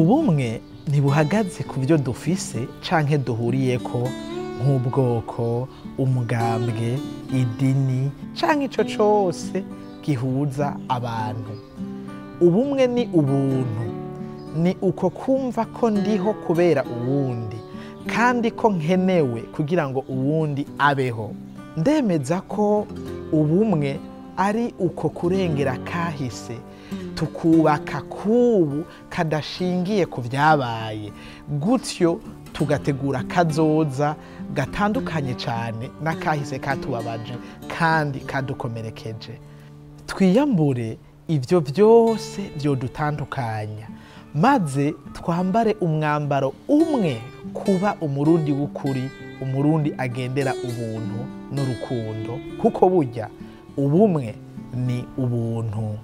Ubumwe ntibuhagaze ku byo dufise canke duhuriyeko nk'ubwoko, umugambwe, idini canke ico cose gihuza abantu. Ubumwe ni ubuntu, ni uko kumva ko ndiho kubera uwundi kandi ko nkenewe kugira ngo uwundi abeho. Ndemeza ko ubumwe ari uko kurengera kahise, tukubaka kubu kadashingiye ku vyabaye, gutyo tugategura kazoza gatandukanye cyane n'akahise katubabaje kandi kadukomerekeje. Twiyambure ibyo byose byodutandukanya, maze twambare umwambaro umwe, kuba Umurundi w'ukuri, Umurundi agendera ubuntu n'urukundo, kuko burya ubumwe ni ubuntu.